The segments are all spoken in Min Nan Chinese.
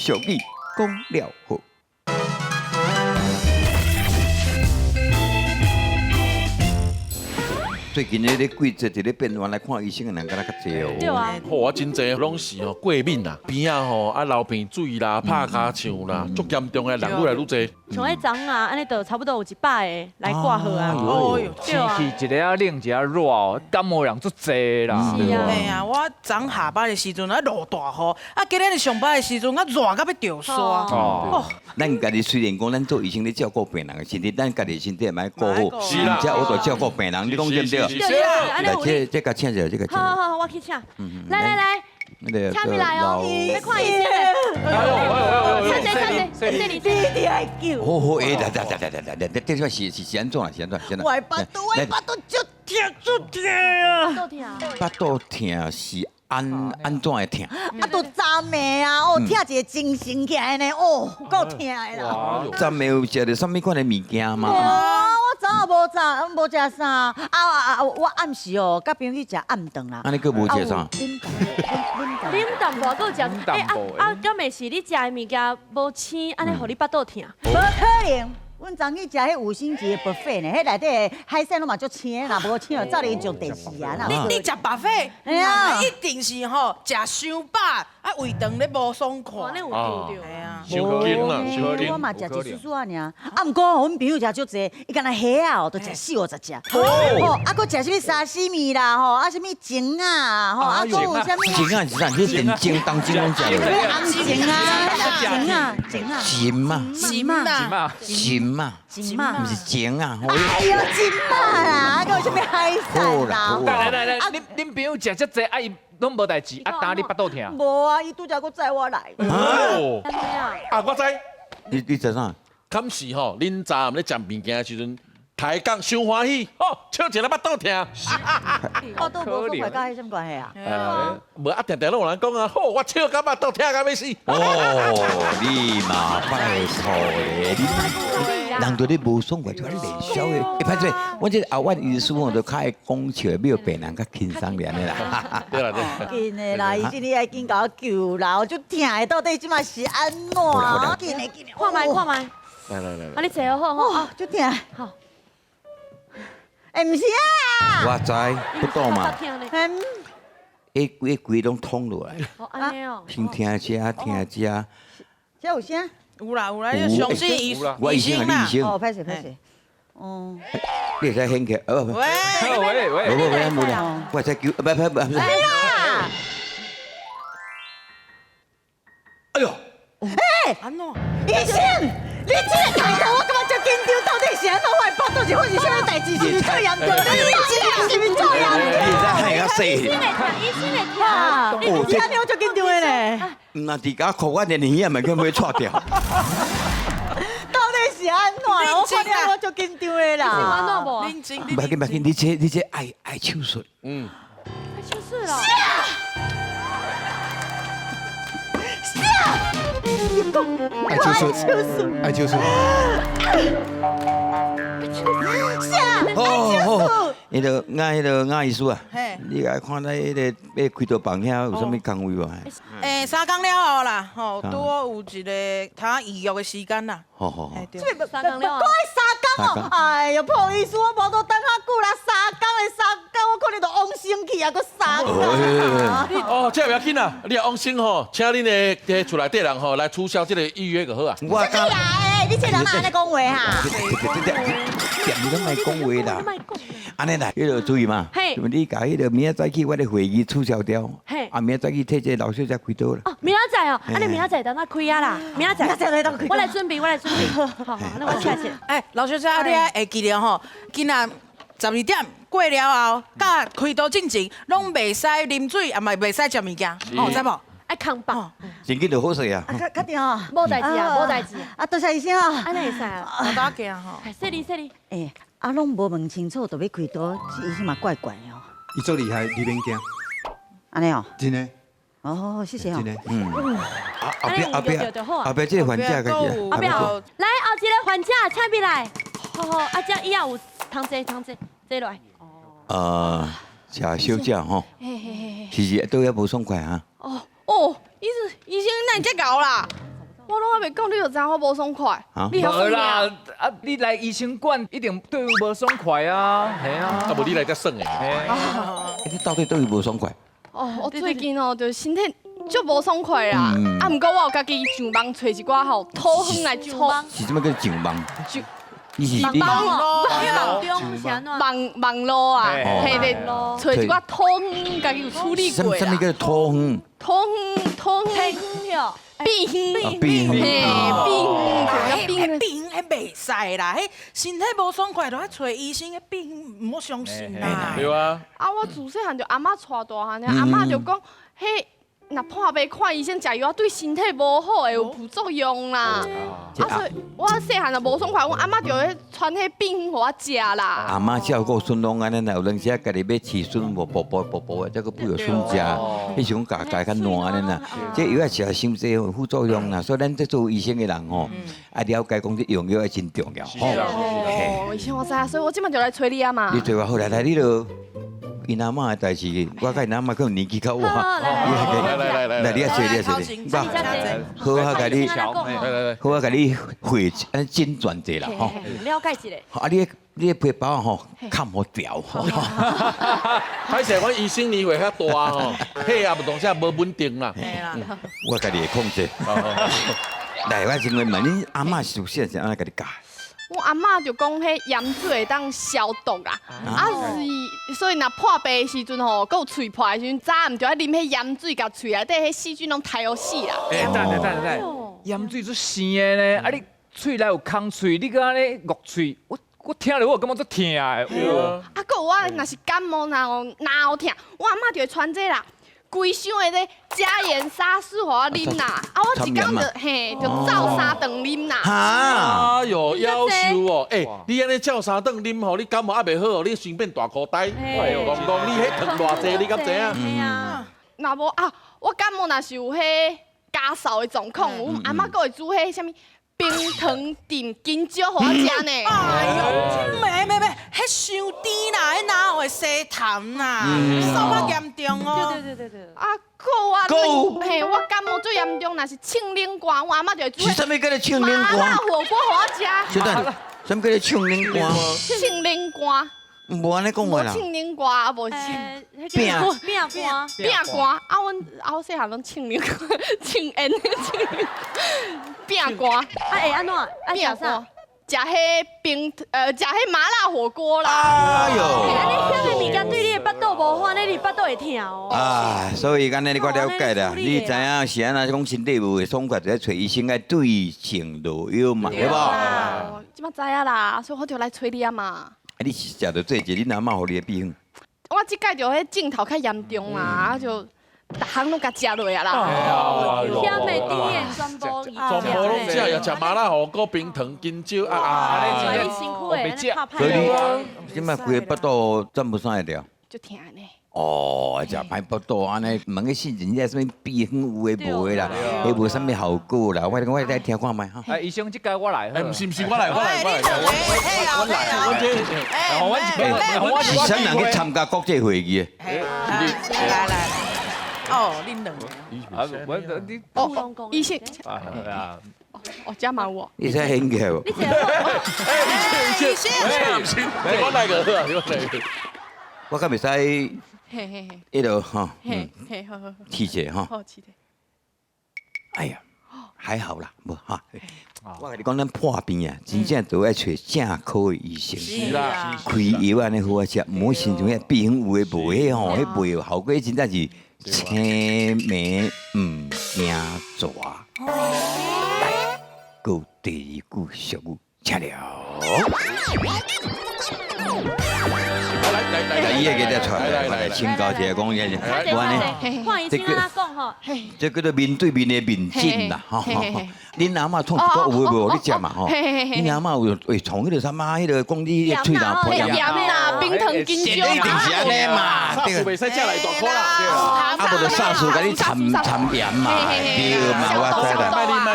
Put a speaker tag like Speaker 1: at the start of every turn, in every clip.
Speaker 1: 俗语讲了好。最近咧个季节伫咧变换，来看医生的人敢若较济哦。
Speaker 2: 对啊。
Speaker 3: 吼，我真济拢是吼过敏啦，边仔吼啊流鼻水啦，拍尻枪啦，足严重的人愈来愈济。
Speaker 2: 像彼昨啊，按呢就差不多有100个来挂号啊。
Speaker 3: 哦
Speaker 2: 哟，
Speaker 4: 天气一个仔冷，一个热哦，感冒人足济啦。
Speaker 2: 是啊。
Speaker 5: 嘿啊，我昨下班的时阵啊落大雨，啊今日上班的时阵啊热到欲著沙。
Speaker 4: 哦。
Speaker 1: 咱家己虽然讲咱做医生咧照顾病人的身体，咱家己身体嘛爱顾好。
Speaker 3: 是啦。
Speaker 1: 才有得照顾病人，你讲对不对？
Speaker 2: 对对，
Speaker 1: 来，这这共请一下，这共请。
Speaker 2: 好好好，我去请。来来来，请入来哦，欲看医生。请坐，请坐，这里
Speaker 6: 这里爱救。
Speaker 1: 好好，哎，来来来来来来，这这是是是按怎啊？是按怎？是按怎？
Speaker 6: 我的腹肚，我的腹肚足疼足疼啊！
Speaker 2: 肚疼。
Speaker 1: 腹肚疼是按按怎会疼？
Speaker 6: 啊，都昨暝啊，哦，疼一个精神起来呢，哦，够疼的啦。
Speaker 1: 昨暝有食著啥物款的物件吗？
Speaker 6: 我昨仔无食，无食啥，啊啊啊！我暗时哦，佮朋友去食暗顿啦。
Speaker 1: 按呢阁无食啥？
Speaker 2: 啉淡薄，阁有食。欸啊啊，敢会是你食的物件无鲜，按呢予你腹肚疼？
Speaker 6: 无可能，阮昨去食彼五星级的 buffet 呢，彼内底的海鲜拢嘛足鲜，若无鲜，早日上电视啊。
Speaker 5: 你食 buffet，一定是吼食伤饱，啊胃肠咧无爽快。
Speaker 2: 按呢有对
Speaker 5: 系啊。
Speaker 3: 伤紧啦，伤紧。
Speaker 6: 我嘛食一丝丝仔尔，啊，毋过阮朋友食足济，伊干焦虾仔哦，都食四五十只。哦，啊，阁食啥物沙西米啦，吼，啊，啥物蟳仔，吼，啊，阁有啥物？
Speaker 1: 蟳仔是啥？你电蒸当蒸拢食落。
Speaker 6: 红蟳啊，蟳仔，蟳仔。
Speaker 1: 蟳啊。
Speaker 5: 蟳啊。
Speaker 1: 蟳啊。
Speaker 6: 蟳啊。
Speaker 1: 毋是蟳啊。
Speaker 6: 哎呦，蟳仔啦，啊，阁有啥物海产啦？
Speaker 4: 来来来，恁恁朋友食遮济，啊伊拢无代志，啊，焦你腹肚疼？
Speaker 6: 无啊，伊拄才阁载我来。
Speaker 3: 哦。啊，我知。
Speaker 1: 你知啥？
Speaker 3: 敢是吼，恁昨暗咧食物件的时阵，抬杠伤欢喜，吼，笑一个腹肚疼。
Speaker 6: 腹肚无爽快，佮彼啥物关系啊？
Speaker 3: 无啊，定定拢有人讲啊，吼，我笑到腹肚疼到欲死。
Speaker 1: 哦，你嘛拜托咧，你人对你无爽快就按呢冷笑的。欸，歹势，阮这阿万医师吼，就较会讲笑，比病人较轻松点的啦。
Speaker 3: 对啦对。
Speaker 6: 紧的啦，医生你爱紧共我救啦，我足疼的，到底这马是按怎？紧的紧的，
Speaker 2: 看觅看觅。
Speaker 3: 来来来。
Speaker 2: 啊，你坐好吼，
Speaker 6: 啊，足疼。
Speaker 2: 好。
Speaker 6: 欸，毋是啊。
Speaker 1: 我知，不懂嘛。
Speaker 6: 嗯。
Speaker 1: 彼规规拢通落来。
Speaker 2: 哦，按呢哦。
Speaker 1: 先听这，听这。
Speaker 6: 这有声？
Speaker 5: 有啦有啦，你相信医
Speaker 1: 我医生啊，你医生。
Speaker 6: 哦，歹势歹势。哦。
Speaker 1: 你会使掀起，哦不。
Speaker 5: 喂
Speaker 4: 喂喂。
Speaker 1: 无无无无啦，我会使救，不不不。
Speaker 6: 哎呀！
Speaker 1: 哎呦！
Speaker 6: 欸，
Speaker 5: 按怎？
Speaker 6: 医生，你这个态度，我感觉足紧张，到底是按怎？我的腹肚是发生啥物代志？是毋是足严重？你是毋是足严重？
Speaker 1: 你知害较细。
Speaker 2: 医生会疼，医生会疼。
Speaker 1: 哦，
Speaker 6: 这按呢我足紧张的咧。
Speaker 1: 毋若伫共哭，我连耳仔嘛去欲掣掉。
Speaker 6: 到底是按怎？我看了我足紧张的啦。
Speaker 2: 是按怎无？
Speaker 1: 袂要紧袂要紧，你这爱爱手术。
Speaker 3: 嗯。
Speaker 2: 爱手术了。
Speaker 7: 爱手术，爱手术。
Speaker 1: 哦好，彼个亚彼个亚医师啊，你来看咱彼个欲开刀房遐有啥物工位无？
Speaker 5: 欸，3工了后啦，吼，拄好有一个通预约的时间啦。
Speaker 1: 好好好。
Speaker 5: 对。
Speaker 2: 三工了后。
Speaker 6: 阁爱三工哦，哎哟，破医师，我无都等较久啦，三工的三工，我可能都往生去啊，阁三工。
Speaker 3: 哦，这袂要紧啦，你若往生吼，请恁的伫厝内底人吼来取消这个预约就好啊。
Speaker 1: 我
Speaker 6: 啥物啦？欸，你这人哪按呢讲话哈？
Speaker 1: 你拢莫讲话啦。按呢啦，彼个注意嘛，你共彼个明仔载去我的会议取消掉，啊，明仔载去替这个老小姐开刀啦。
Speaker 2: 哦，明仔载哦，按呢明仔载当哪开啊啦？明仔载，我来准备，我来准备。好好，那我请一下。
Speaker 5: 欸，老小姐，啊，你爱会记得吼，今仔12点过了后，佮开刀进前，拢袂使啉水，也嘛袂使食物件，哦，知无？
Speaker 2: 爱扛棒。
Speaker 1: 真紧就好势啊！
Speaker 6: 确确定哦，
Speaker 2: 无代志啊，无代志。
Speaker 6: 啊，多谢医生哦。
Speaker 2: 按呢会使啊，
Speaker 5: 我打行吼。
Speaker 2: 细腻细腻。
Speaker 6: 欸，啊，拢无问清楚就欲开刀，这医生嘛怪怪的哦。
Speaker 7: 伊足厉害，你免惊。
Speaker 6: 按呢哦。
Speaker 7: 真的。
Speaker 6: 哦，谢谢哦。
Speaker 7: 真的。
Speaker 1: 嗯。后壁后壁后壁这个患者家己。
Speaker 2: 后壁好，来后一个患者，请入来。好好，啊，这以后有通坐通坐坐落来。
Speaker 1: 食小食吼。
Speaker 2: 嘿嘿嘿。
Speaker 1: 其实都也无爽快啊。
Speaker 5: 哦哦，医生医生，哪会遮𠢕啦？
Speaker 2: 我攏還袂講，你就知影我無爽快。你
Speaker 4: 無啦，啊，你來醫生館一定對無爽快啊，係啊。
Speaker 3: 啊，無你來遮耍的。
Speaker 1: 你到底佗位無爽快？
Speaker 2: 哦，我最近哦，就身體足無爽快啦。啊，毋過我有家己上網揣一寡吼土方來處。
Speaker 1: 是啥物叫上網？你是你
Speaker 2: 網
Speaker 6: 網中是按怎？
Speaker 2: 網網路啊，嘿咧，揣一寡土方，家己有處理過啦。
Speaker 1: 啥物叫土方？
Speaker 2: 土方土方。避孕，
Speaker 1: 避孕，
Speaker 2: 嘿，避孕，
Speaker 5: 彼孕，彼袂使啦，彼身體無爽快，就愛揣醫生，彼避孕毋好相信啦。
Speaker 3: 對啊。
Speaker 2: 啊，我自細漢就阿嬤帶大漢，阿嬤就講，彼若破病看醫生，食藥對身體無好，會有副作用啦。啊，所以我細漢就無爽快，阮阿嬤就會傳彼避孕予我食啦。
Speaker 1: 阿嬤照顧孫攏按呢，有當時啊，家己欲飼孫無，寶寶寶寶的，才閣餵予孫食。彼時講家家較爛按呢啦，這藥仔食傷濟有副作用啦，所以咱這做醫生的人吼，愛了解講這用藥愛真重要。
Speaker 2: 哦，醫生我知影，所以我這擺就來揣你啊嘛。
Speaker 1: 你揣我好來來，你著。𪜶阿嬤的代誌，我佮𪜶阿嬤可能年紀較晚。
Speaker 3: 來來來來，
Speaker 1: 來你愛坐，你愛坐。好啊，共你，好啊，共你會診斷者啦吼。
Speaker 2: 了解一下。
Speaker 1: 啊，你你皮包吼，較無掉。
Speaker 3: 歹勢，阮醫生年歲較大吼，血壓有當時無穩定啦。
Speaker 1: 我家己會控制。來，我先問問你阿嬤是有是按怎共你教？
Speaker 2: 我阿嬤就講，彼鹽水會當消毒啊，啊是，所以若破病的時陣吼，閣有喙破的時陣，早暗就愛啉彼鹽水，共喙內底彼細菌攏刣予死啦。
Speaker 4: 欸，等下等下等下，鹽水足生的呢，啊你喙內有空喙，你閣按呢挵喙，我聽著我感覺足疼的。
Speaker 2: 啊，閣有我若是感冒若有嚨喉疼，我阿嬤就會傳這啦。規箱的咧加鹽沙士予我啉啦，啊我一工就嘿就照三頓啉啦。
Speaker 3: 哎喲，夭壽哦！欸，你按呢照三頓啉吼，你感冒猶袂好哦，你先變大箍呆。哎喲，戆戆你彼糖偌濟，你敢知影？
Speaker 2: 若無啊，我感冒若是有彼咳嗽的狀況，阮阿嬤閣會煮彼啥物冰糖燉金蕉予我食呢。
Speaker 5: 哎喲，袂袂袂，彼傷甜啦，彼哪會生痰啦，嗽較嚴重哦。
Speaker 6: 對對對對。
Speaker 2: 啊，閣我，嘿，我感冒最嚴重，若是穿冷汗，阮阿嬤就會煮。
Speaker 1: 是啥物叫做穿冷汗？
Speaker 2: 麻辣火鍋予我食。
Speaker 1: 小等，啥物叫做穿冷汗？
Speaker 2: 穿冷汗。
Speaker 1: 無按呢講話啦。
Speaker 2: 穿冷汗啊，無穿。
Speaker 1: 餅
Speaker 6: 餅乾，
Speaker 2: 餅乾啊！阮啊，我細漢攏穿冷汗，穿煙的穿餅乾。
Speaker 6: 啊會按怎？
Speaker 2: 餅乾。食彼冰食彼麻辣火鍋啦。
Speaker 1: 哎喲！
Speaker 6: 按呢遐个物件對你的腹肚無好，你腹肚會疼哦。
Speaker 1: 啊，所以按呢你我了解啦。你知影是按怎講身體無會爽快，就愛揣醫生愛對症落藥嘛，對無？
Speaker 2: 這擺知影啦，所以我就來揣你啊嘛。
Speaker 1: 啊，你是食著最濟，恁阿嬤予你的秘方？
Speaker 2: 我這擺就彼症頭較嚴重啊，就逐項攏共食落啊啦。
Speaker 6: 鹹的、甜的，全部
Speaker 3: 全部攏食，也食麻辣火鍋、冰糖、金蕉啊啊！
Speaker 6: 你辛苦的，
Speaker 1: 所以你這擺規个腹肚轉無啥會著？
Speaker 2: 就疼呢。
Speaker 1: 哦，食歹腹肚按呢，毋去信人家啥物秘方有的無的啦，彼無啥物效果啦。我我來聽看覓哈。
Speaker 4: 哎，醫生，這屆我來。
Speaker 3: 哎，毋是毋是，我來我來我來。
Speaker 5: 我來
Speaker 3: 我
Speaker 1: 是啥人去參加國際會議的？
Speaker 5: 來來，哦，恁兩個。
Speaker 4: 啊，我你
Speaker 2: 哦，醫生。哦，這嘛有。
Speaker 1: 你使掀起來無？
Speaker 3: 哎，醫生，醫生，我來個好啊，我來個。
Speaker 1: 我敢袂使。
Speaker 2: 嘿嘿嘿，
Speaker 1: 彼落吼，
Speaker 2: 嘿嘿，好好好，
Speaker 1: 試者吼，
Speaker 2: 好試者。
Speaker 1: 哎呀，還好啦，無哈。我共你講，咱破病啊，真正都愛揣正科的醫生，
Speaker 3: 是啦，
Speaker 1: 開藥按呢好啊食，毋好親像彼秘方有的無的吼，彼袂有效果，真正是青暝毋驚蛇。來，閣有第二句俗語，請了。來，伊會記得出來，來請教一下，講一下，我呢，
Speaker 6: 看醫生按怎講吼，
Speaker 1: 這叫做面對面的面診啦，吼。恁阿嬤創一個有的無予你食嘛吼？恁阿嬤有會創彼個啥物？彼個講你喙若破
Speaker 2: 鹽啦，冰糖金蕉
Speaker 1: 一定是按呢嘛，
Speaker 3: 對，袂使食來大箍啦，
Speaker 1: 啊無就煞事共你摻摻鹽嘛，對嘛，我知啦，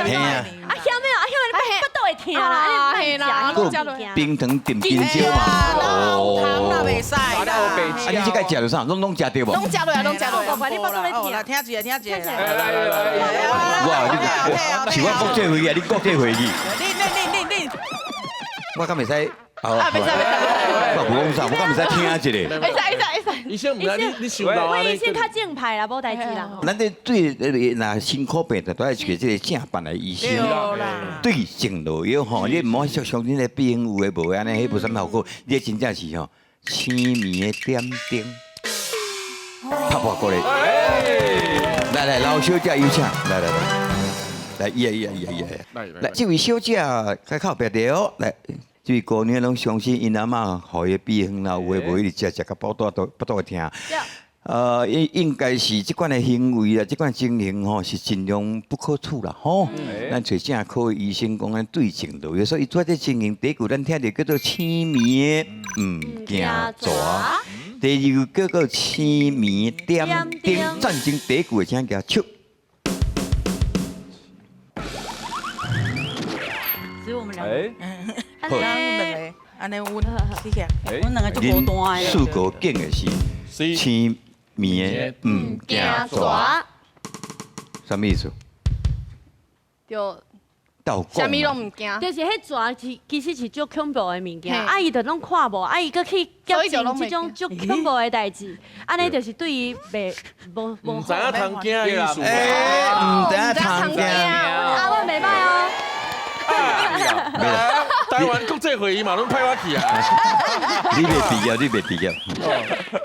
Speaker 1: 嘿啊。
Speaker 6: 啊，險的啊，險的，你腹肚會疼
Speaker 8: 疼啦，啊你莫食物件。
Speaker 1: 冰糖點金蕉嘛。
Speaker 5: 哦，糖啦袂使啦。
Speaker 1: 啊，你這個食著啥？攏食著無？
Speaker 2: 攏食落啊，攏食落啊。
Speaker 8: 你腹肚咧疼。
Speaker 5: 聽一下，聽一下。
Speaker 4: 來來來。
Speaker 1: 哇！你是我國際會議啊，你國際會議。
Speaker 5: 你你你你你。
Speaker 1: 我敢袂使？
Speaker 2: 啊，袂使袂使。
Speaker 1: 我無講啥，我敢袂使聽一下。
Speaker 2: 會使會使會使。
Speaker 3: 醫生毋知你你想到
Speaker 8: 我醫生較正派啦，無代誌啦。
Speaker 1: 咱這對若辛苦病就都愛找這個正辦的醫生。對症落藥吼，你毋好相信那病有的無的按呢，彼無啥物效果。你真正是吼，青暝的點燈，拍破過來。來來，老小姐有請，來來來，來，伊啊伊啊伊啊伊啊，來，這位小姐較靠壁著，來。這位姑娘攏相信𪜶阿嬤予伊的秘方啦，有的無一直食食甲腹肚都腹肚會疼。應該是這款的行為啊，這款情形吼是盡量不可取啦，吼。咱揣正科醫生講，咱對症落藥，所以做這情形，第一句咱聽著叫做青暝的毋驚蛇，第二句叫做青暝點燈。戰爭第一句的請舉手。
Speaker 6: 只有我們兩個。
Speaker 5: 好，兩個，按呢阮，你看，
Speaker 6: 阮兩個足孤單的。
Speaker 1: 四個揀的是青暝的毋驚蛇，啥物意思？
Speaker 2: 就
Speaker 1: 鬥
Speaker 2: 啥物攏毋驚，
Speaker 8: 就是彼蛇是其實是足恐怖的物件，啊伊就攏看無，啊伊閣去接近這種足恐怖的代誌，按呢就是對伊袂無無。
Speaker 3: 毋知影通驚的意思。
Speaker 1: 毋知影通驚。
Speaker 8: 阿阮袂歹哦。
Speaker 3: 台灣國際會議嘛，攏派我去啊！
Speaker 1: 你袂畢業，你袂畢業。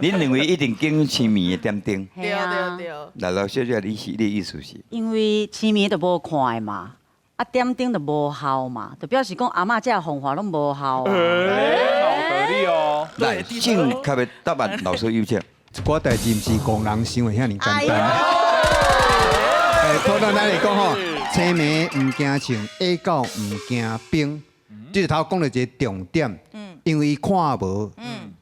Speaker 1: 恁兩位一定揀青暝的點燈。
Speaker 5: 對對對。
Speaker 1: 來，老小姐，你是你的意思是？
Speaker 6: 因為青暝就無看的嘛，啊點燈就無效嘛，就表示講阿嬤這個方法攏無效啊。
Speaker 4: 有道理哦。
Speaker 1: 來，正確的答案，老師有請。
Speaker 7: 一寡代誌毋是戇人想的遐爾簡單。欸，普通咱來講吼，青暝毋驚銃，矮狗毋驚冰。這個頭講著一個重點，因為伊看無，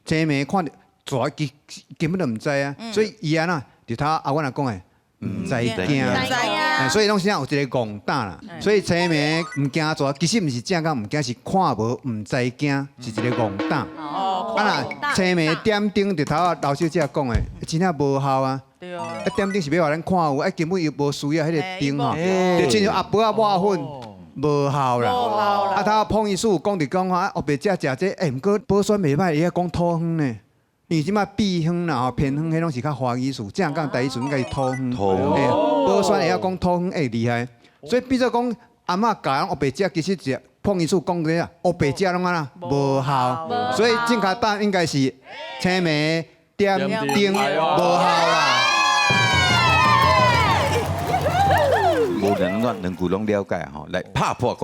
Speaker 7: 青暝看著蛇伊根本就毋知啊，所以伊按怎，就頭阿阮阿講的，毋知驚，所以攏是有一個戇膽啦。所以青暝毋驚蛇，其實毋是正講毋驚，是看無毋知驚，是一個戇膽。啊若青暝點燈，就頭仔老小姐講的，真正無效啊。啊點燈是欲予咱看有，啊根本伊無需要彼個燈吼，就親像阿婆仔抹粉。無效啦，啊，頭彭醫師有講著講啊，黑白食食這，欸，毋過保酸袂歹，會曉講土方呢。因為這擺秘方啦吼，偏方彼攏是較華語詞，正講台語詞應該是土方。保酸會曉講土方會厲害，所以變做講阿嬤教人黑白食，其實是彭醫師講的啊，黑白食攏按怎無效，所以正確答案應該是青暝點燈無效啦。
Speaker 1: 無人攏兩句攏了解吼，來拍破。